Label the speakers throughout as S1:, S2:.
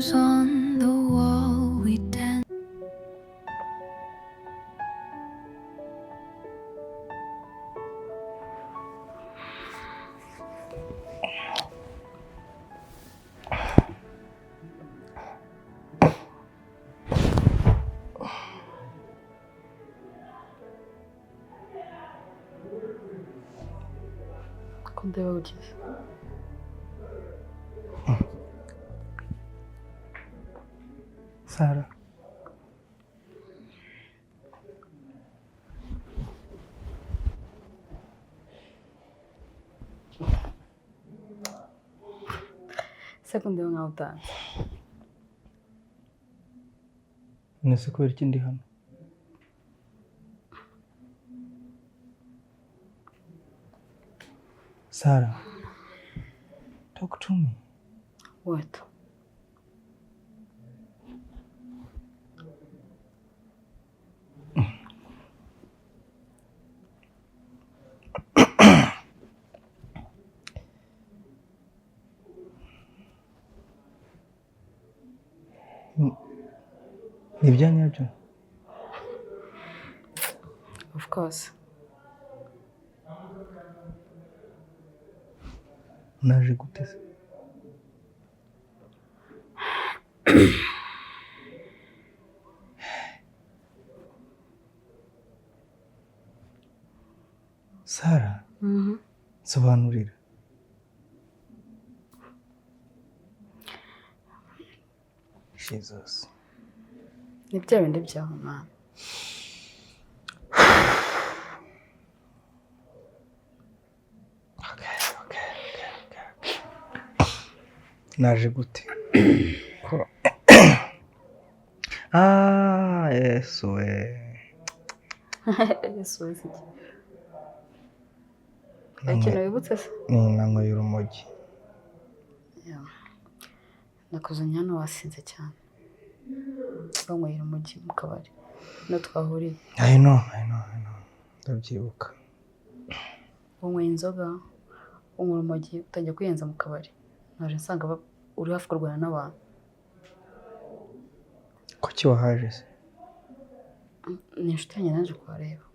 S1: Shadows on the wall, we dance.
S2: Kundeba ugize.
S3: Sara.
S2: Se kundeba nkaho utanzi.
S3: Nese kubera iki ndi hano? Sara, talk to me.
S2: What?
S3: Ni ibya nyabyo?
S2: Of course.
S3: Naje gute se? Sara, nsobanurira. Jesus.
S2: Ni bya bindi byawe mwana.
S3: Okay. Naje gute? Ah, Yesu we.
S2: Yesu we iki? Ikintu wibutse se?
S3: Ni nanyweye urumogi.
S2: Nakuzanye hano wasinze cyane. Banyweye urumogi mu kabari. No twahuriye.
S3: I know. Ndabyibuka.
S2: Wanyweye inzoga, unywa urumogi, utangiye kwiyenza mu kabari. Naje nsanga uri hafi kurwana n'abantu.
S3: Kuki wahaje se?
S2: Ni inshuti yanjye naje kuhareba.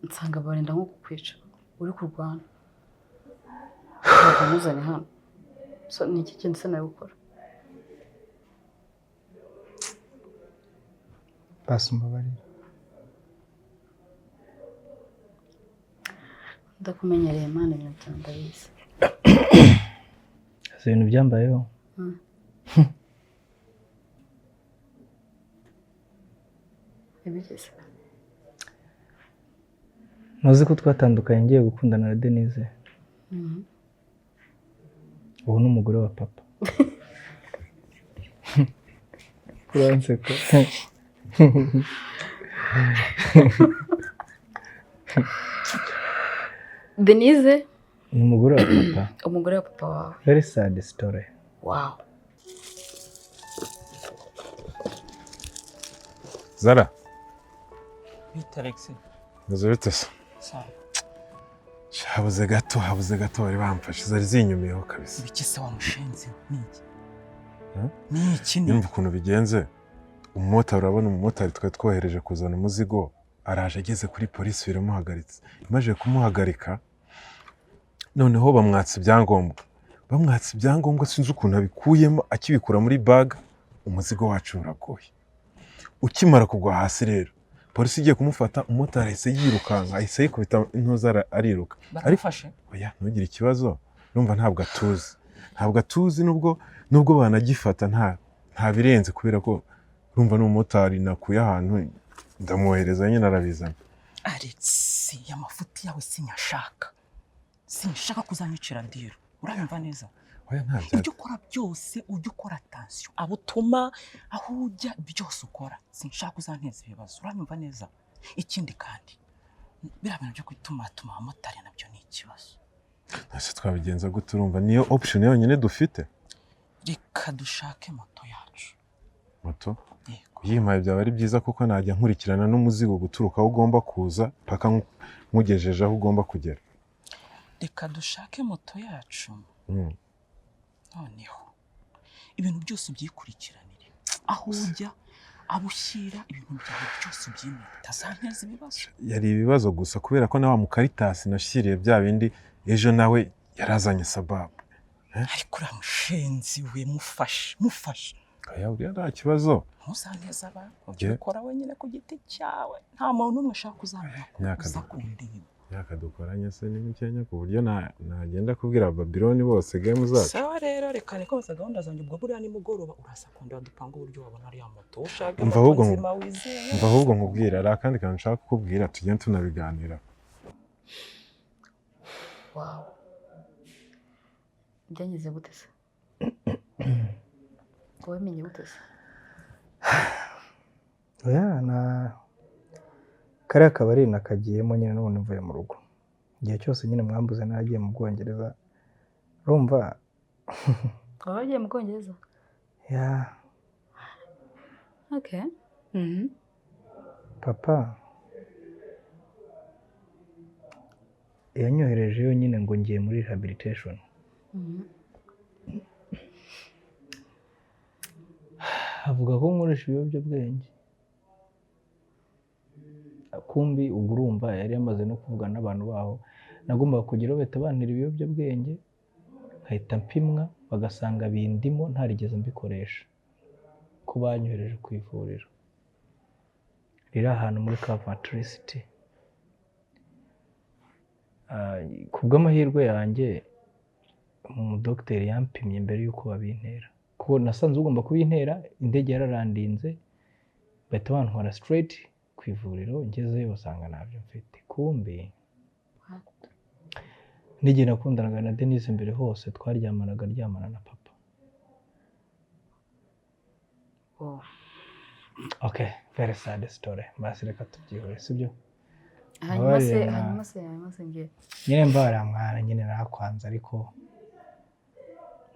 S2: Nsanga barenda nko kukwica. Uri kurwana. Ntabwo ntuzane hano. So ni iki kintu se nawe gukora?
S3: Basi mbabarira.
S2: Ndakumenyereye Mana, ibintu byawe ndabizi.
S3: Ese ibintu byambayeho?
S2: Ibigeze.
S3: Ntuzi ko twatandukanye ngiye gukundana na Denise? Ubu ni umugore wa papa. Uranseka.
S2: Denise
S3: ni umugore wa papa.
S2: Umugore wa papa wawe.
S3: Very sad story.
S2: Wow.
S4: Zara.
S5: Bite Alex.
S4: Meze se?
S5: Sawa.
S4: Habuze gato bari bamfashe zari zinyumiyeho kabisa.
S5: Ibiki se wamushenze niki? Niki ni?
S4: Yumva ukuntu bigenze. Umumotari, urabona umumotari twari twohereje kuzana umuzigo, araje ageze kuri polisi biramuhagaritse. Imaze kumuhagarika noneho bamwatsa ibyangombwa. Bamwatsa ibyangombwa sinzi ukuntu abikuyemo, akibikura muri bag umuzigo wacu uragoye. Ukimara kugwa hasi rero polisi igiye kumufata, umumotari ahise yirukanka, ahise yikubita intuza ariruka.
S5: Baramufashe?
S4: Oya, ntugire ikibazo, urumva ntabwo atuzi. Ntabwo atuzi nubwo banagifata nta birenze kubera ko urumva ni umumotari nakuye ahantu ndamwohereza nyine arabizana.
S5: Alex, amafuti yawe sinyashaka. Sinshaka kuzanyicira ndiro. Urabimva neza?
S4: Oya, nta bya.
S5: Ibyo ukora byose ujye ukora attention. Abo utuma aho ujya byose ukora. Sinshaka kuzanteza ibibazo. Urabimva neza? Ikindi kandi biriya bintu byo kwitumatuma abamotari nabyo ni ikibazo.
S4: Ese twabigenza gute? Urumva niyo option yonyine dufite.
S5: Reka dushake moto yacu.
S4: Moto? Uyimpaye byaba ari byiza kuko najya nkurikirana n'umuzigo guturuka aho ugomba kuza paka nkugejeje aho ugomba kugera.
S5: Reka dushake moto yacu. Noneho Ibintu byose ubyikurikiranire, aho ujya, abo ushyira, ibintu byawe byose ubyimire, utazanteza ibibazo.
S4: Yari ibibazo gusa kubera ko na wa mukaritasi nashyiriye bya bindi ejo nawe yarazanye sababu.
S5: Ariko uriya mushenzi we, mufashe, mufashe.
S4: Oya, uriya nta kibazo.
S5: Ntuzanteze abantu, ujye ubikora wenyine ku giti cyawe. Nta muntu n'umwe ushaka uzamenya ko
S4: Imyaka
S5: uza kundeba.
S4: Imyaka dukoranye se ni mikenya ku buryo nagenda kubwira Babiloni bose game zacu?
S5: Sawa rero, reka nikomeza gahunda zanjye. Ubwo buriya nimugoroba uraza kundeba, dupanga uburyo wabona ariya moto ushaka,
S4: Umva
S5: moto
S4: ahubwo
S5: nzima wizeye.
S4: Umva ahubwo nkubwira, hari akandi kantu nshaka kukubwira, tugende tunabiganira.
S2: Wow, byagenze gute se? Wabimenye gute se?
S3: Oya, na kariya kabari nakagiyemo nyine n'ubundi mvuye mu rugo. Igihe cyose nyine mwambuze naragiye mu Bwongereza, urumva.
S2: Waba wagiye mu Bwongereza?
S3: Yeah.
S2: Okay.
S3: Papa yanyoherejeyo nyine ngo ngiye muri rehabilitation. Avuga ko nkoresha ibiyobyabwenge. Kumbi ubwo urumva yari yamaze no kuvugana n'abantu baho nagombaga kugeraho, bahita bantera ibiyobyabwenge, nkahita mpimwa bagasanga bindimo ntarigeze mbikoresha, ko banyohereje ku ivuriro riri ahantu muri Coventry City. Ku bw'amahirwe yanjye, umudogiteri yampimye mbere y'uko babintera, kuko nasanze ugomba kubintera indege yararandinze, bahita bantwara straight ku ivuriro. Ngezeyo basanga ntabyo mfite. Kumbi
S2: What?
S3: n'igihe nakundanaga na Denise mbere hose twaryamanaga, aryamana na papa.
S2: Wow.
S3: Okay, very sad story. Basi reka tubyihore, sibyo?
S2: Hanyuma se?
S3: Mbabarira,
S2: Hanyuma se ngiye
S3: nyine mbabarira mwana, nyine narakwanze ariko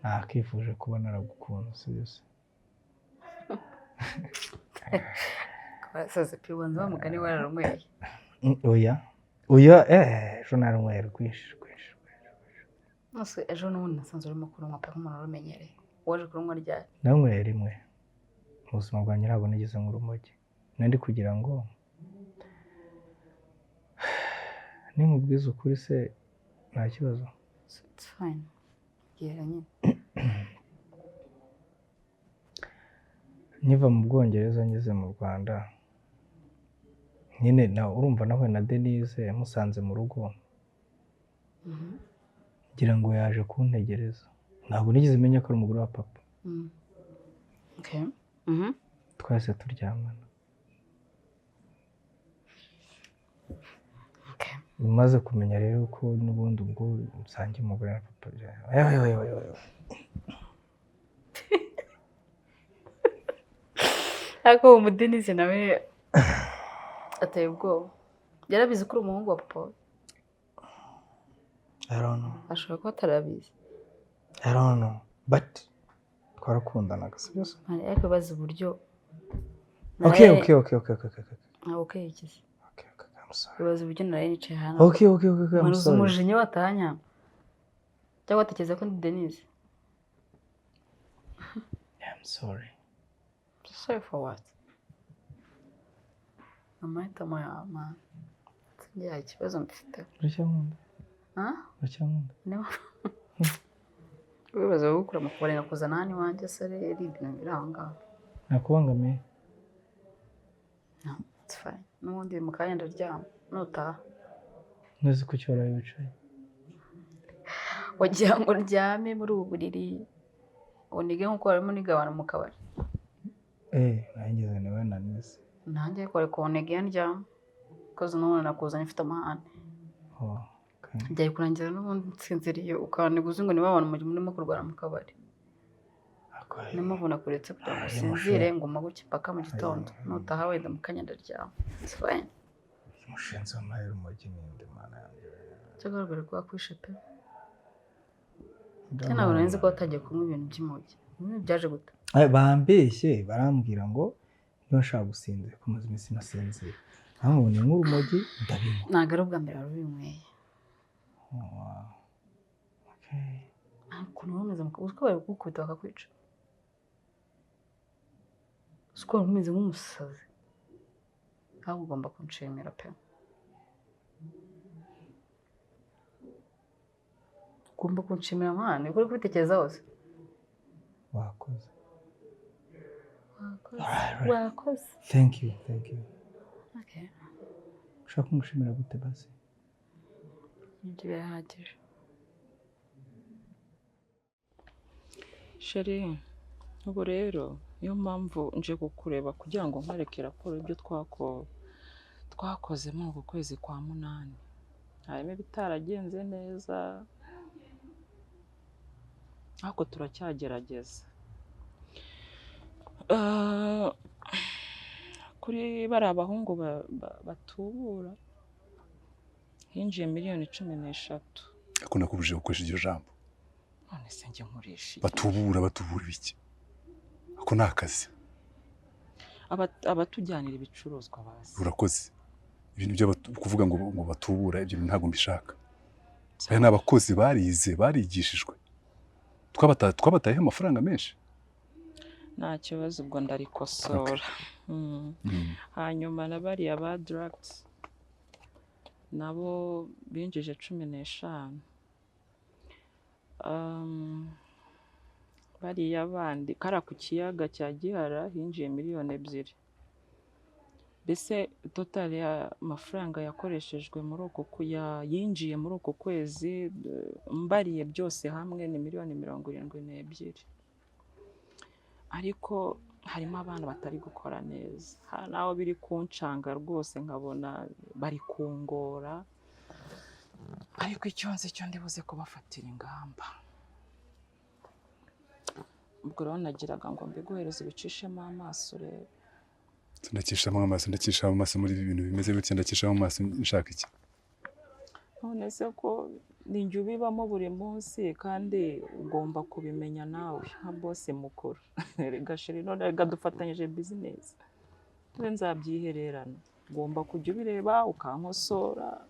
S3: nakifuje kuba naragukunze, sibyo se?
S2: Warasaze pe! Ubanza wa mugani wararunyweye.
S3: Oya, oya, ejo naranyweye rwinshi rwinshi.
S2: Nose ejo n'ubundi nasanze urimo kurunywa pe, nk'umuntu urumenyereye. Waje kurunywa ryari?
S3: Nanyweye rimwe mu buzima bwanjye, ntabwo nigeze nk'urumogi. Nari kugira ngo ninkubwiza ukuri se nta kibazo?
S2: It's fine, bwira nyine.
S3: Nkiva mu Bwongereza ngeze mu Rwanda nyine, na urumva nahuye na Denise, musanze mu rugo, ngira ngo yaje kuntegereza. Ntabwo nigeze menya ko ari umugore wa papa.
S2: Okay.
S3: Twahise turyamana.
S2: Okay.
S3: Maze kumenya rero ko n'ubundi ubwo nsangiye umugore na papa, ewe ewe ewe ewe.
S2: Ariko uwo mudenise nawe ateye ubwoba. Yarabizi ko uri umuhungu wa papa we?
S3: I don't know.
S2: Ashobora kuba atarabizi.
S3: I don't know, but twarakundanaga, sibyo se?
S2: Ariko bazi uburyo
S3: Okay.
S2: naraye-
S3: Okay.
S2: Ntabwo okay ikize.
S3: Okay, I'm sorry.
S2: Bibaza uburyo naraye nicaye hano.
S3: Okay, I'm
S2: Mpanuza
S3: sorry.
S2: umujinya watanya cyangwa watekereza ko ndi Denise.
S3: I'm sorry.
S2: Sorry for what? Amahitamo yawe man, sinjye hari ikibazo mbifiteho.
S3: Uracyankunda?
S2: Ah?
S3: Uracyankunda?
S2: Niba wibaza gukura mu kabari nkakuzana hano iwanjye se, ari ibintu biri aho ngaho?
S3: Nakubangamiye?
S2: No, it's fine. N'ubundi mu kanya ndaryama nutaha.
S3: Ntuzi ko icyo waraye wicaye?
S2: Wagira ngo ndyame muri ubu buriri unige nk'uko warimo uniga abantu mu kabari?
S3: Nangeze nawe nanize.
S2: Nanjye ariko wari kunega iyo ndyama koze, n'ubundi nakuzanye mfite amahane.
S3: Oh, okay.
S2: Byari kurangira n'ubundi nsinziriye ukaniga uzi ngo niba abantu murimo kurwana mu kabari. Niyo mpamvu nakuretse kugira ngo
S3: Ay,
S2: usinzire, ngo mpaguke mpaka mu gitondo. Nutaha wenda mu kanya ndaryama, it's fine.
S3: Umushinzi w'amahera urumogi ninde, mana yanjye?
S2: Cyagaragara ko wakwishe pe. Cyane ntabwo nari nzi ko watangiye kunywa ibintu by'imogi. Ibintu byaje gute?
S3: Ay, bambeshye barambwira ngo niba nshaka gusinzira, ko maze iminsi nasinzira, naho ngo ni nk'urumogi, ndabinywa.
S2: Ntabwo ari ubwa mbere wari ubinyweye.
S3: Oh, wow. Okay.
S2: Ukuntu wari umeze mu kabari, uzi ko bari kugukubita bakakwica? Uzi ko wari umeze nk'umusazi. Ahubwo ugomba kunshimira pe. Ugomba kunshimira mwana, uri kubitekereza hose.
S3: Wakoze.
S2: Wakoze.
S3: Alright.
S2: Wakoze.
S3: Thank you, thank you.
S2: Okay.
S3: Ushaka kumushimira gute basi?
S2: Ibyo birahagije.
S5: Chéri, ubu rero niyo mpamvu nje kukureba kugira ngo nkwereke raporo y'ibyo twakoze muri uku kwezi kwa 8. Harimo ibitaragenze neza, ariko turacyagerageza. Kuri bariya bahungu batubura hinjiye miliyoni 13.
S6: Ariko nakubujije gukoresha iryo jambo.
S5: None se njye nkoresha iki?
S6: Batubura ibiki? Ako ni akazi.
S5: Abatujyanira ibicuruzwa bazi.
S6: Urakoze. Ibintu byo kuvuga ngo batubura, ibyo bintu ntabwo mbishaka. Aya ni abakozi barize, barigishijwe. Twabatayeho amafaranga menshi.
S5: Nta kibazo, ubwo ndarikosora. Hanyuma na bariya ba drugs nabo binjije 15. Bariya bandi kara ku kiyaga cya Gihara hinjiye miliyoni 2. Mbese total y'amafaranga yakoreshejwe muri uku yinjiye muri uku kwezi mbariye byose hamwe ni miliyoni 72. Ariko harimo abana batari gukora neza, hari n'aho biri kuncanga rwose nkabona bari kungora, ariko icyo nzi cyo ndibuze kubafatira ingamba. Ubwo rero nagiraga ngo mbiguhereze ubicishemo amaso urebe.
S6: Ndakishamo amaso, ndakishamo amaso muri ibi bintu bimeze gutya, ndakishamo amaso nshaka iki?
S5: None se ko ninjye ubibamo buri munsi kandi ugomba kubimenya nawe nka boss mukuru. Rega chéri, none rega dufatanyije business, tube nzabyihererana. Ugomba kujya ubireba ukankosora,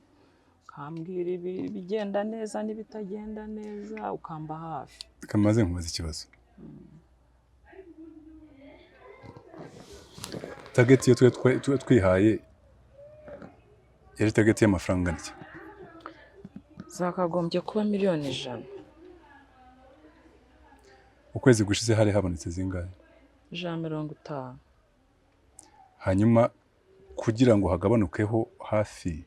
S5: ukambwira ibigenda neza n'ibitagenda neza, ukamba hafi.
S6: Kamaze nkubaza ikibazo. Target iyo twe twihaye yari target y'amafaranga angana iki?
S5: Zakagombye kuba miliyoni 100.
S6: Ukwezi gushize hari habonetse zingahe?
S5: 150.
S6: Hanyuma kugira ngo hagabanukeho hafi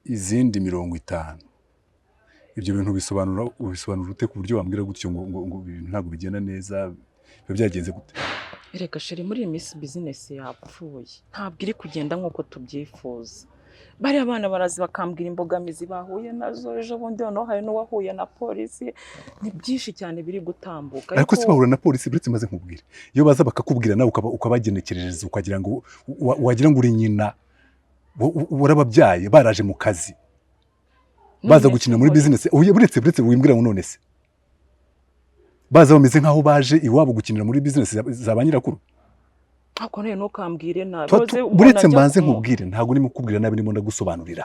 S6: izindi 50, ibyo bintu ubisobanura ute ku buryo wambwira gutyo ngo ibintu ntabwo bigenda neza, biba byagenze gute?
S5: Reka chéri, muri iyi minsi business yapfuye, ntabwo iri kugenda nk'uko tubyifuza. Bariya bana barazi bakambwira imbogamizi bahuye nazo, ejo bundi noneho hari n'uwahuye na polisi, ni byinshi cyane biri gutambuka.
S6: Ariko se bahura na polisi, buretse maze nkubwire, iyo baza bakakubwira nawe ukabagenekerereza ukagira ngo wagira ngo uri nyina warababyaye, baraje mu kazi baza gukina muri business. Buretse wimbwira ngo none se baza bameze nkaho baje iwabo gukinira muri business za ba nyirakuru.
S5: Ariko none ntukambwire nabi.
S6: Buretse mbanze nkubwire, ntabwo ndimo kukubwira nabi, ndimo ndagusobanurira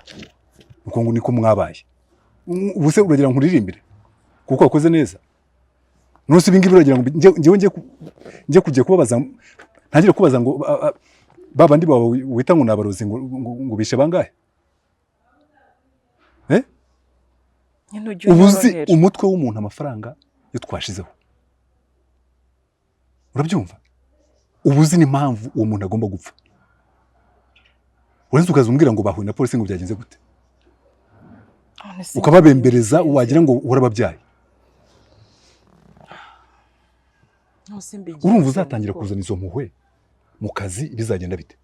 S6: uko ngo niko mwabaye. Ubu se uragira ngo nkuririmbire kuko wakoze neza? None ibi ngibi uragira ngo njyewe njye kujya kubabaza, ntangire kubaza ngo ba bandi bawe wita ngo nabarozi ngo bishe bangahe? Ubu uzi umutwe w'umuntu amafaranga yo twashizeho, urabyumva? Ubu uzi n'impamvu uwo muntu agomba gupfa. Urenze ukaza umbwira ngo bahuye na polisi ngo byagenze gute, ukababembereza wagira ngo urababyaye. Urumva uzatangira kuzana izo mpuhwe mu kazi, bizagenda bite?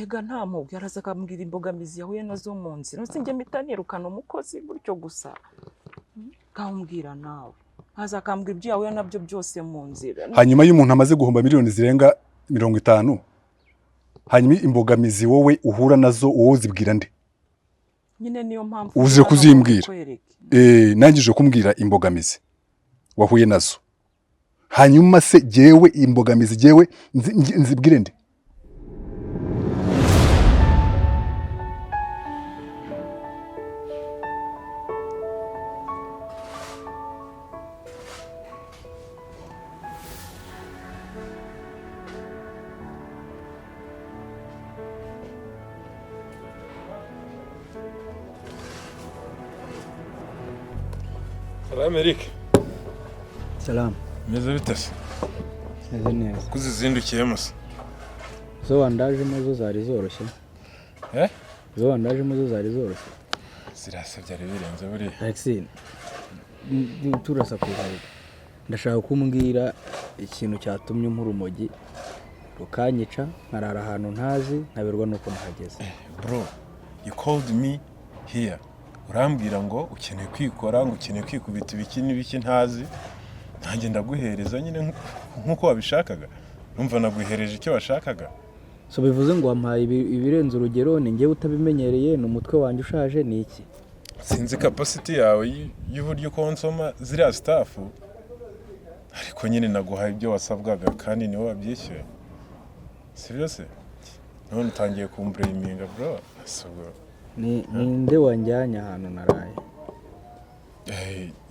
S5: Ega nta mpuhwe, araza akambwira imbogamizi yahuye nazo mu nzira. None njye mpita nirukana umukozi gutyo gusa? Kawumbwira nawe, aza akambwira ibyo yahuye nabyo byose mu nzira.
S6: Hanyuma iyo umuntu amaze guhomba miliyoni zirenga 50, hanyuma imbogamizi wowe uhura nazo wowe uzibwira nde?
S5: Nyine niyo mpamvu
S6: uze kuzimbwira. Nangije kumbwira imbogamizi wahuye nazo, hanyuma se jewe imbogamizi jewe nzibwire nde?
S4: Salam Eric.
S3: Salamu.
S4: Meze bite se?
S3: Meze neza.
S4: Ko uzizindukiyemo se?
S3: Zo wandajemo zo zari zoroshye.
S4: Eh?
S3: Zo wandajemo zo zari zoroshye.
S4: Zirasa byari birenze buriya.
S3: Alexis, turasa ku ruhare. Ndashaka kumbwira ikintu cyatumye umpa urumogi rukanyica, nkarara ahantu ntazi, nkaberwa nuko nahageze.
S4: Bro, you called me here. Urambwira ngo ukeneye kwikora, ngo ukeneye kwikubita ibiki n'ibiki ntazi. Nanjye ndaguhereza nyine nk'uko wabishakaga. Numva naguhereje icyo washakaga.
S3: So bivuze ngo wampaye ibirenze urugero, ni njyewe utabimenyereye, ni umutwe wanjye ushaje, ni iki?
S4: Sinzi capacity yawe y'uburyo ukonsoma ziriya stuff, ariko nyine naguhaye ibyo wasabwaga kandi niwe wabyishyuye. Si byo se? None utangiye kumblaminga bro. So ubwo
S3: Ni ninde wanjyanye ahantu naraye?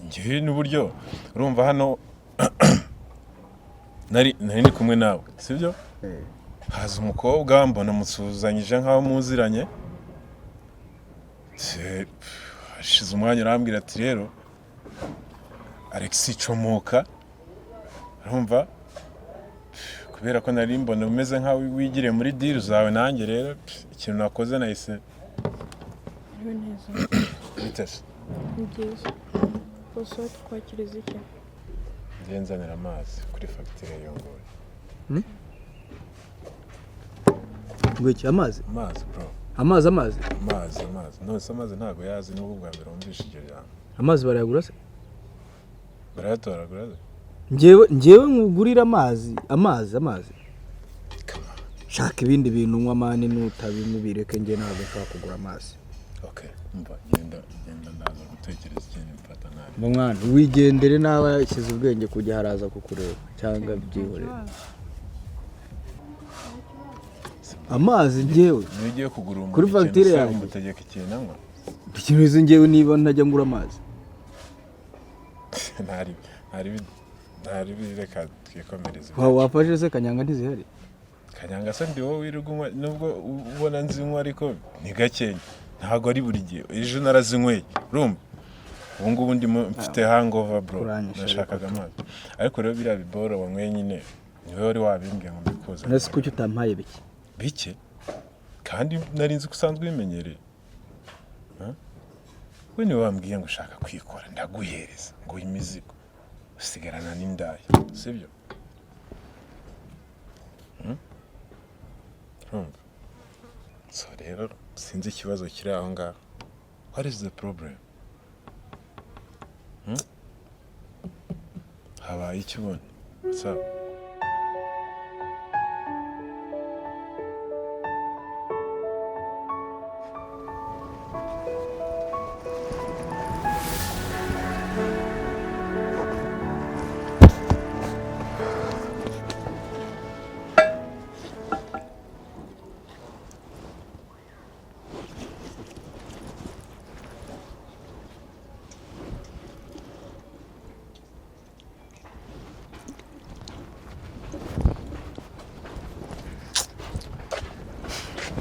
S4: Njyewe n'uburyo urumva hano nari ndi kumwe nawe, sibyo? Haza umukobwa mbona musuhuzanyije nk'aho muziranye. Hashize umwanya urambwira ati rero Alex comoka, urumva kubera ko nari mbona umeze nk'aho wigiriye muri deal zawe, nanjye rero ikintu nakoze nahise
S7: Uriho neza.
S4: Bite se?
S7: Ni byiza. Bose twakiriza iki?
S4: Nzanira amazi kuri fagitire yongoye.
S3: Ngo iki, amazi?
S4: Amazi bro.
S3: Amazi, amazi?
S4: Amazi, amazi. None se amazi ntabwo yazi, n'ubwo bwa mbere wumvishe iryo jambo.
S3: Amazi barayagura se?
S4: Barayatoragura se?
S3: Njyewe nkugurira amazi, amazi, amazi. Shaka ibindi bintu unywa man, nutabinywa ubireke, njye ntabwo nshobora kugura amazi.
S4: Okay, umva, genda genda, ndaza gutekereza ikindi mfata nabi.
S3: Mu mwana wigendere, nawe yashyize ubwenge kujya haraza kukureba cyangwa byihorere. Amazi njyewe
S4: Niyo ugiye kugura umuntu
S3: Kuri
S4: ikintu
S3: fagitire
S4: se
S3: yanjye.
S4: umutegeka ikintu anywa?
S3: Ikintu izi njyewe niba ntajya ngura amazi.
S4: Ntari ntari ntari, reka twikomereze.
S3: Wafashe se kanyanga ntizihari?
S4: Kanyanga se ndi wowe wirirwa unywa, nubwo ubona nzinywa ariko ni gakenya, ntabwo ari buri gihe. Ejo narazinyweye, urumva ubu ngubu ndimo mfite hangover bro.
S3: Kuranyisha.
S4: Nashakaga amazi, ariko rero biriya biboro wanyweye nyine niwe wari wabimbwiye ngo mbikuze.
S3: Nasi kuki utampaye bike?
S4: Bike kandi nari nzi ko usanzwe ubimenyereye. Ha? We niwe wambwiye ngo ushaka kwikora, ndaguhereza ngo imizigo usigarana n'indaya, sibyo? Urumva, so rero sinzi ikibazo kiri aho ngaho. What is the problem? Habaye iki ubundi? What's up?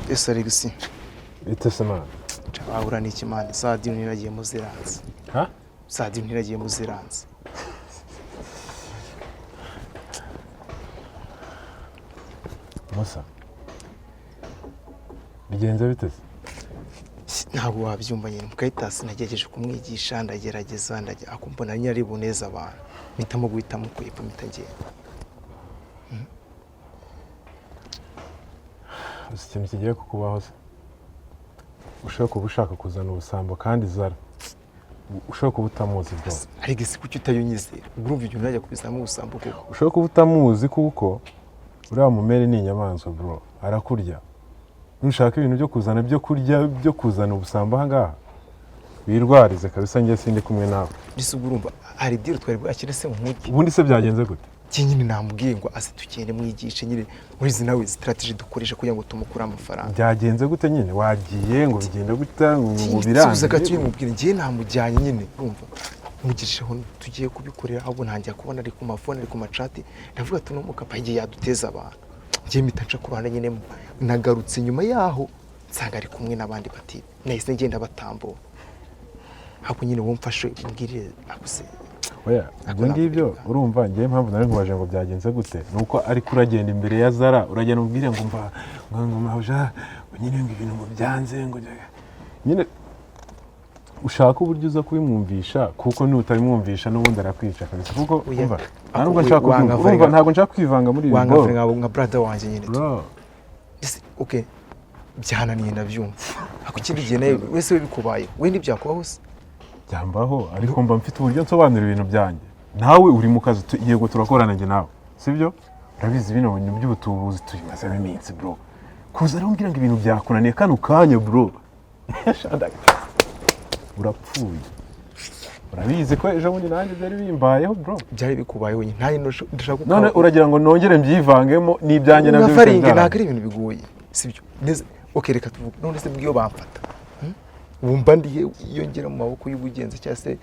S8: Ese Alex,
S4: Bite se man?
S8: Wahura n'iki man? Za deal ntiragiye muziranze.
S4: Ha?
S8: Za deal ntiragiye muziranze.
S4: Musa, bigenze bite se?
S8: Ntabwo wabyumva nyine. Mukayitasi nagerageje kumwigisha, ndagerageza, ndajya ako mbona nyine ari buneze abantu. Mpitamo guhitamo kuyipfa, mpita ngenda.
S4: Uzi ikintu kigiye kukubaho se? Ushobora kuba ushaka kuzana ubusambo kandi zara ushobora kuba utamuzi bro.
S8: Alex, kuki utayunyizera? Ubwo urumva igihe najya kubizamo ubusambo koko?
S4: Ushobora kuba utamuzi kuko uriya mumere ni inyamaswa bro, arakurya. Nushaka ibintu byo kuzana byo kurya, byo kuzana ubusambo aha ngaha, wirwarize kabisa, njye sindi kumwe nawe.
S8: Mbese ubwo urumva hari deal twari bwakire se mu mujyi?
S4: Ubundi se byagenze gute?
S8: Njye nyine namubwiye ngo aze tugende mwigishe nyine urizi nawe strategy dukoresha kugira ngo tumukure amafaranga.
S4: Byagenze gute nyine? Wagiye ngo bigende gute ngo
S8: Tuza
S4: birangiye?
S8: gato mubwira, njye namujyanye nyine urumva mugisheho tugiye kubikorera, ahubwo ntangira kubona ari ku mafone, ari ku macati, ndavuga ati uno mukapa igihe yaduteza abantu. Njye mpita nca ku ruhande nyine, nagarutse nyuma yaho nsanga ari kumwe n'abandi batipe, nahise ngenda batambura. Ahubwo nyine wowe mfashe umbwirire akuse.
S4: Oya, ibyo ngibyo urumva, ngewe impamvu nari nkubaje ngo byagenze gute, ni uko ariko uragenda imbere ya Zara, uragenda umubwire ngo mva ngo mabuja, ngo nyine ngo ibintu ngo byanze, ngo nyine ushaka uburyo uza kubimwumvisha, kuko nutabimwumvisha n'ubundi arakwica kabisa, kuko
S8: Oya,
S4: umva, nta nubwo nshaka
S8: wanga
S4: kubyumva, urumva, ntabwo nshaka kwivanga muri ibi,
S8: wanga
S4: bro.
S8: nka brother wanjye nyine tu.
S4: Bro.
S8: Ese, okay, byananiye ndabyumva, ariko ikindi gihe nawe wese we bikubaye, we ntibyakubaho se?
S4: Byambaho, ariko mba mfite uburyo nsobanura ibintu byanjye. Nawe uri mu kazi, yego turakorana njye nawe, sibyo? Urabizi bino bintu by'ubutubuzi tubimazemo iminsi, bro. Kuza rero umbwira ngo ibintu byakunaniye kano kanya, bro, urapfuye. Urabizi ko ejo bundi nanjye byari bimbayeho, bro.
S8: Byari bikubayeho nyine, nta ndashaka
S4: None uragira ngo nongere mbyivangemo n'ibyanjye nabyo
S8: nka
S4: bikaba
S8: faringe
S4: byarangiye?
S8: Ntabwo ari ibintu bigoye, sibyo neza? Okay, reka tuvuge, none se bw'iyo bamfata, Wumva ndiye iyo ngera mu maboko y'ubugenzi cyangwa se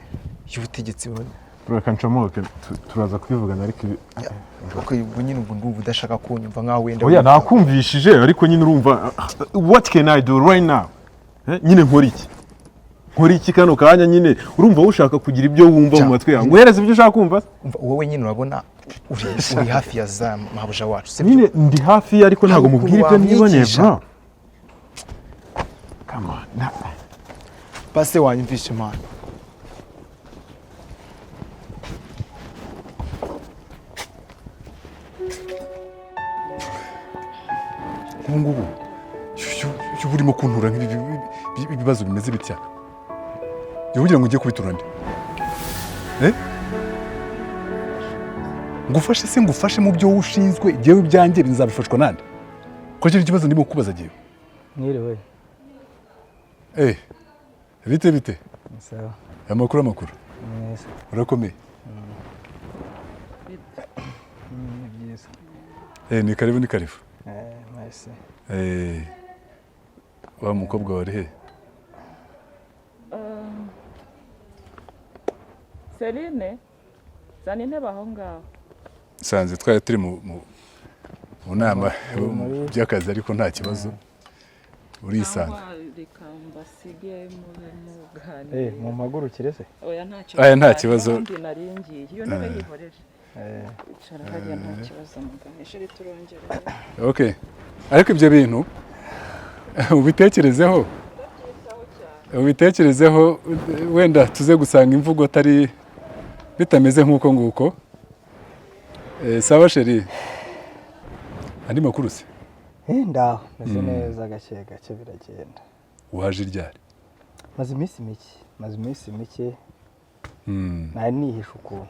S8: y'ubutegetsi bundi?
S4: Bro, reka ncomoke, turaza kubivugana, ariko ibi
S8: Okay, ubwo nyine ubwo ndumva udashaka kunyumva nkaho wenda
S4: Oya, nakumvishije, ariko nyine urumva, what can I do right now? Nyine nkora iki, nkora iki kano kanya? Nyine urumva ushaka kugira ibyo wumva mu matwi yawe, nguhereze ibyo ushaka kumva.
S8: Umva, wowe nyine urabona uri hafi ya za mabuja wacu, sibyo?
S4: Nyine ndi hafi ye, ariko ntabwo
S8: Hari
S4: mubwira
S8: ukuntu
S4: ibyo niboneye.
S8: wamwigisha.
S4: Bro, come on.
S8: Base wanyumvishe, man.
S6: Nk'ubu ngubu iyo uba urimo kuntura nk'ibi ibibazo bimeze bitya, jya ugira ngo ujye kubitura nde? Eh? Ngufashe se, ngufashe mu byo wowe ushinzwe, jyewe ibyanjye nzabifashwa nande? Ko kiri ikibazo ndimo kukubaza jyewe.
S3: Mwiriwe.
S6: Eh, bite bite?
S3: Sawa.
S6: Amakuru, amakuru?
S3: Meza.
S6: Urakomeye?
S3: Ni byiza.
S6: Eh, ni karibu, ni karibu.
S3: Eh, merci.
S6: Eh, wa mukobwa wari he?
S5: Celine, zana intebe aho ngaho.
S6: Nsanze twari turi mu nama by'akazi, ariko nta kibazo, urisanga.
S5: Cyangwa reka mbasige mube muganira.
S3: Eh, mumpagurukire se?
S5: Oya, ntacyo.
S6: Aya, nta kibazo.
S5: Ubundi nari ngiye. Iyo ntebe yihorere. Icara hariya, nta kibazo, muganishe turongere.
S6: Okay, ariko ibyo bintu ubitekerezeho, ubitekerezeho, wenda tuze gusanga imvugo atari bitameze nk'uko nguko. Eh, sawa chéri, andi makuru se?
S3: Eh, ndaho, meze neza, gake gake biragenda.
S6: Waje ryari?
S3: Maze iminsi mike, maze iminsi mike. Nari nihishe ukuntu.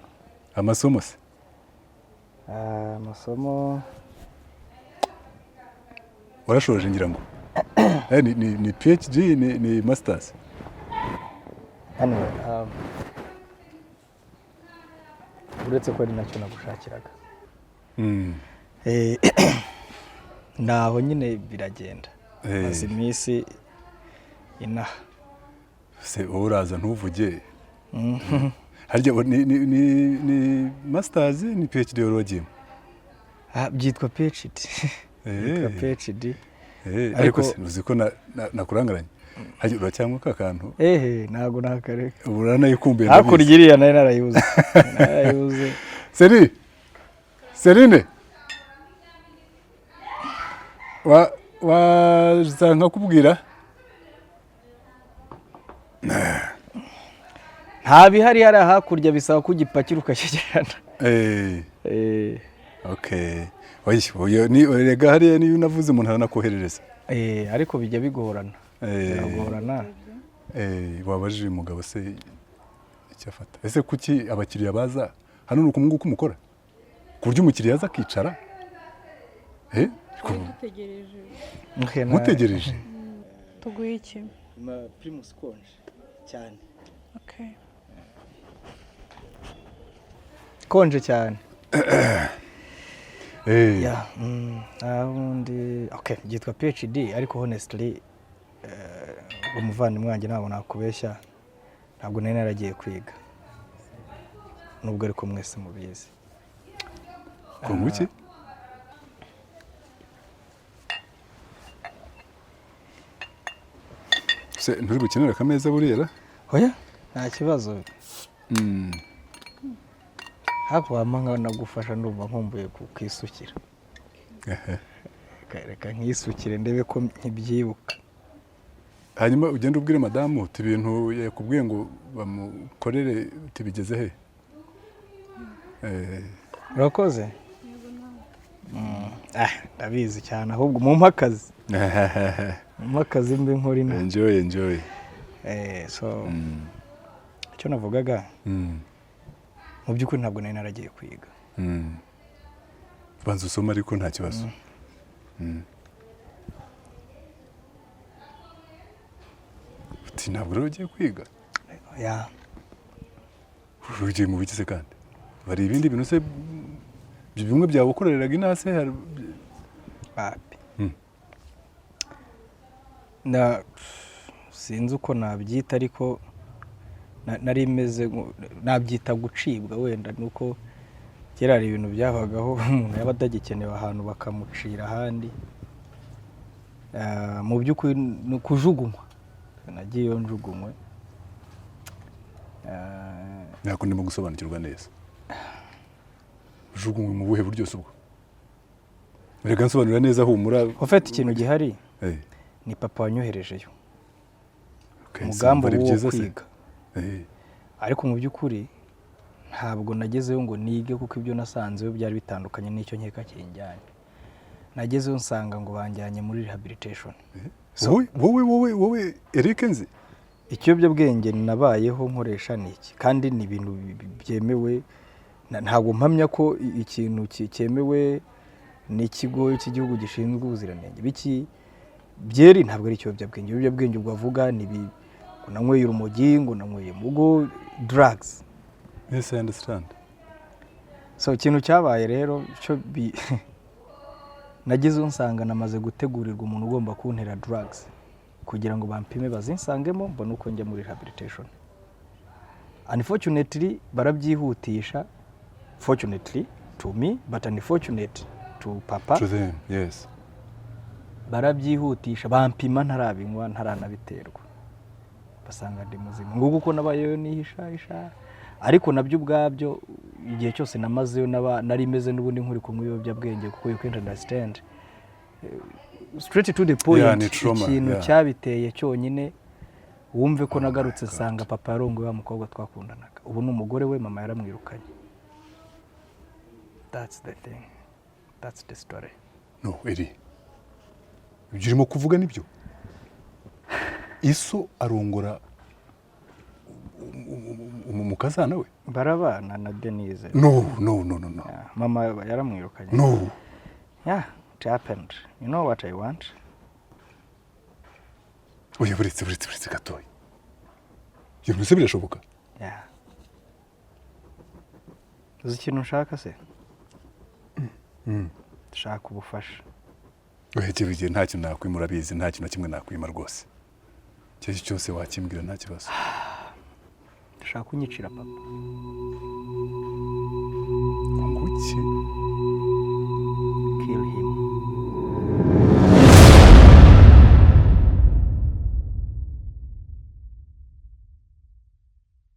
S6: Amasomo se?
S3: Ah, amasomo.
S6: Warashoje ngira ngo. Eh, ni PhD, ni masters?
S3: Anyway, uretse ko ari nacyo nagushakiraga. Eh, ndaho nyine biragenda. Maze iminsi inaha.
S6: Se wowe uraza ntuvuge? Harya ni masters, ni PhD wari wagiyemo?
S3: Ah, byitwa PhD. Byitwa PhD.
S6: Ariko se uzi ko nakurangaranye, harya uracyanywa ka kantu?
S3: Ehe, ntabwo nakareka.
S6: Ubu uranayikumbuye.
S3: Hakurya
S6: Ndabizi.
S3: iriya nari narayibuze. Narayibuze.
S6: Seri, Serine, wa waza nkakubwira.
S3: Nta bihari hariya hakurya, bisaba ko ugipakira ukakijyana.
S6: Eh, okay, oya oya, ni erega hariya niyo unavuze umuntu aranakoherereza.
S3: Eh, ariko bijya bigorana.
S6: Biragorana. Eh, wabajije uyu mugabo se icyo afata? Ese kuki abakiriya baza hano? Ni uku nguku mukora ku buryo umukiriya aza akicara? Eh,
S7: Dutegereje.
S6: Mutegereje.
S7: Tuguhe iki?
S3: Primus konje cyane.
S7: Okay.
S3: Konje cyane.
S6: Eh.
S3: Yeah, ubundi okay, byitwa PhD, ariko honestly, umuvandimwe wanjye, ntabwo nakubeshya, ntabwo nari naragiye kwiga. Nubwo ariko mwese mubizi.
S6: Ku nguki? Se nturi bukenera akameza burera?
S3: Oya. Nta kibazo. Hapo wampa nkanagufasha, ndumva nkumbuye kukisukira. Reka nkisukire ndebe ko nkibyibuka.
S6: Hanyuma ugende ubwire madamu uti ibintu yakubwiye ngo bamukorere uti bigeze he?
S3: Urakoze. Ah, ndabizi cyane, ahubwo mumpe akazi, mumpe akazi mbe nkora ino.
S6: Enjoy, enjoy.
S3: So icyo navugaga, mu by'ukuri ntabwo nari naragiye kwiga.
S6: Banza usome ariko, nta kibazo. Uti ntabwo rero ugiye kwiga?
S3: Ya.
S6: Ugiye mu biki se kandi? Hari ibindi bintu se bimwe byawe ukoreraga inase
S3: Papi.
S6: Mm.
S3: Na sinzi uko nabyita, ariko nari meze nabyita gucibwa wenda, nuko kera hari ibintu byabagaho, umuntu yaba atagikenewe ahantu bakamucira ahandi. Mu by'ukuri ni ukujugunywa, nagiyeyo njugunywe.
S6: Ntabwo ndimo gusobanukirwa neza. Ujugunywe mu buhe buryo se ubwo? Reka nsobanurira neza, humura.
S3: Ufite ikintu gihari, ni papa wanyoherejeyo.
S6: Okay,
S3: umugambi
S6: sinumva ari
S3: wo
S6: byiza se.
S3: kwiga, ariko mu by'ukuri ntabwo nagezeyo ngo nige, kuko ibyo nasanzeyo byari bitandukanye n'icyo nkeka kinjyanye. Nagezeyo nsanga ngo banjyanye muri rehabilitation.
S6: Wowe Eric nzi?
S3: Ikiyobyabwenge nabayeho nkoresha ni iki, kandi ni ibintu byemewe. Ntabwo mpamya ko ikintu cyemewe n'ikigo cy'igihugu gishinzwe ubuziranenge biki byeri ntabwo ari ikiyobyabwenge. Ibiyobyabwenge ubwo avuga ni ngo nanyweye urumogi, ngo nanyweye mugo, drugs.
S6: Yes, I understand.
S3: So ikintu cyabaye rero cyo nagezeho nsanga namaze gutegurirwa umuntu ugomba kuntera drugs kugira ngo bampime bazinsangemo, mbone uko njya muri rehabilitation. Unfortunately barabyihutisha, fortunately to me but unfortunate to papa.
S6: To them, yes.
S3: Barabyihutisha, bampima ntarabinywa, ntaranabiterwa, basanga ndi muzima. Nguko uko nabayeyo nihishahisha, ariko nabyo ubwabyo igihe cyose namazeyo naba nari meze n'ubundi nkuri kunywa ibiyobyabwenge, kuko you can't understand. Straight to the point,
S6: Yeah, ni trauma,
S3: ikintu
S6: yeah.
S3: cyabiteye cyonyine, wumve ko nagarutse nsanga papa yarongoye wa mukobwa twakundanaga, ubu ni umugore we, mama yaramwirukanye. That's the thing, that's the story.
S6: No, Eri, ibyo urimo kuvuga nibyo? Iso arongora umukazana we?
S3: Barabana na Denise.
S6: No, no, no, no, no.
S3: Yeah, mama yaramwirukanye.
S6: No.
S3: Yeah, it happened. You know what I want?
S6: Oya, buretse, buretse, buretse gatoya. Ibyo bintu se birashoboka?
S3: Yeah, uzi ikintu nshaka se? Nshaka ubufasha.
S6: Oya, kibugiye, nta kintu nakwima, urabizi, nta kintu na kimwe nakwima rwose. Icyo ari cyo cyose wakimbwira, nta kibazo.
S3: Ndashaka kunyicira papa.
S6: Nguki?